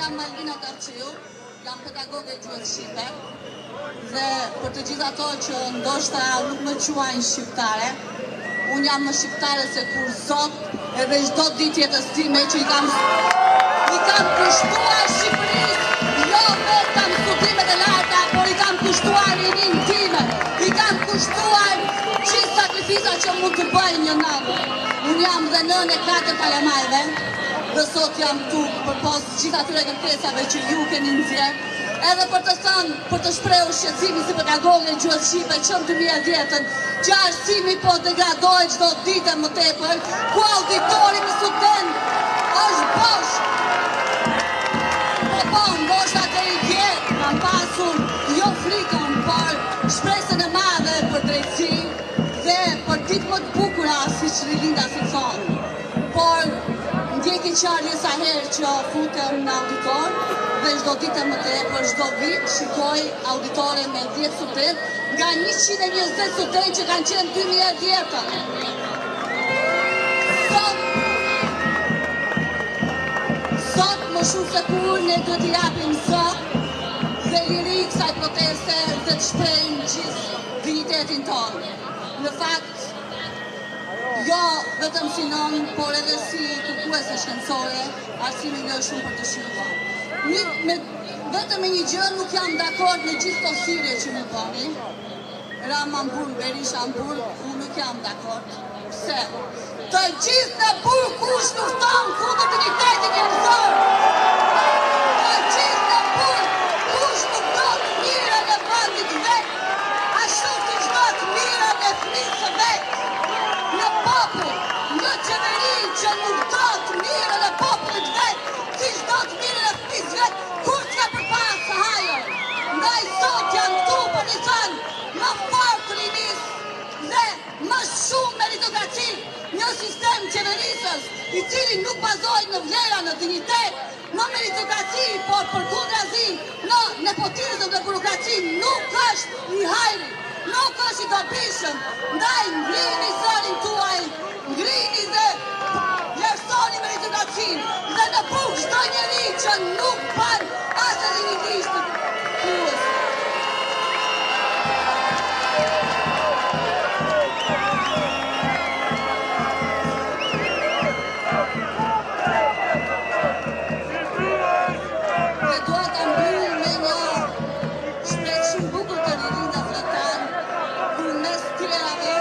jam Malvina Tafçiu, jam pedagoge e gjuhës shqipe dhe për të gjithë ato që ndoshta nuk më quajnë shqiptare, unë jam më shqiptare se kurrë sot edhe çdo ditë jetës time që i kam i kam kushtuar Shqipërisë, jo vetëm studimet e larta, por i kam kushtuar rininë time, i kam kushtuar gjithë sakrificat që mund të bëjë një nënë. Unë jam dhe nënë e katër kalamajve dhe sot jam këtu përpos gjithë atyre kërkesave që ju keni nxjerrë, edhe për të thënë, për të shprehur shqetësimin si pedagoge e gjuhës shqipe që në 2010-ën, që arsimi po degradohet çdo ditë e më tepër, ku auditori me student është bosh. Po po, ndoshta deri dje kam pasur jo frikën, por shpresën e madhe për drejtësi dhe për ditë më të bukura siç rilindasit thonë. Por ndjej keqardhje sa herë që futem në auditor dhe çdo ditë e më tepër, çdo vit shikoj auditore me 10 student nga 120 student që kanë qenë 2010-ën. Sot, sot më shumë se kurrë ne duhet t'i japim zë dhe liri kësaj proteste dhe të shprehim gjithë dinjitetin tonë. Në fakt, Jo vetëm si nënë, por edhe si kërkuese shkencore, arsimi lë shumë për të dëshiruar. Një, me, vetëm me një gjë nuk jam dakord me gjithë këto thirrje që më bëni. Rama në burg, Berisha në burg, unë nuk jam dakord. Pse? Të gjithë në burg kush lufton kundër dinjitetit njerëzor. Të gjithë në burg kush nuk do të mirën e vendit vet. Ashtu siç do të mirën e fëmijës së vet. Një popull, një qeveri që nuk do të mirën e popullit vet, siç do të mirën e fëmijës vet, kurrë s'ka për pasë hajër. Ndaj sot jam këtu për t'i thënë më fort rinisë dhe më shumë meritokraci, një sistem qeverisës i cili nuk bazohet në vlera, në dinjitet, Në meritokraci, por përkundrazi në nepotizëm dhe burokraci nuk është i hajrit, nuk është i dobishëm, ndaj ngrini zërin tuaj, ngrini dhe vlerësoni meritokracinë dhe në burg çdo njeri që nuk bën as edhe një gisht të kuës. Dhe dua ta mbyll me një shprehje shumë bukur të rilindasve tanë, ku mes tjerave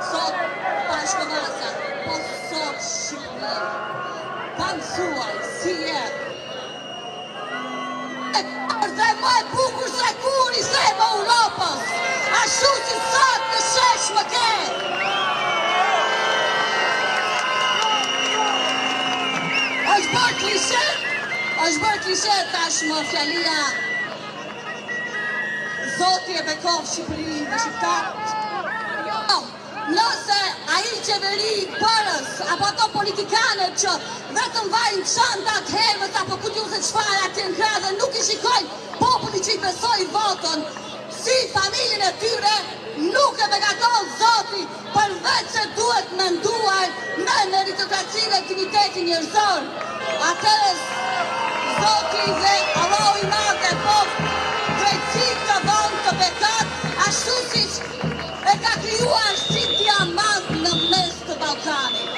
thotë Pashko Vasa, po sot Shqipëri, pa më thuaj, si je, Dhe më e bukur se kurrë i them Europës, ashtu si sot në shesh më ke. Është bërë klishe, është bërë klishe tashmë fjalia Zoti e bekoftë Shqipërinë dhe shqiptarët. Jo, Nëse ai qeveri bërës apo ato politikanët që vetëm vajnë çantat hervës apo ku di unë se çfarë atje në krah dhe nuk i shikojnë populli që i besoi votën si familjen e tyre nuk e begaton Zoti përveç se duhet menduar me meritokracinë dhe dinjitetin njerëzor atëherë Zoti dhe Allahu i madh e boftë drejtësi këtë vend të begatë ashtu siç E ka krijuar si diamant në mes të Ballkanit.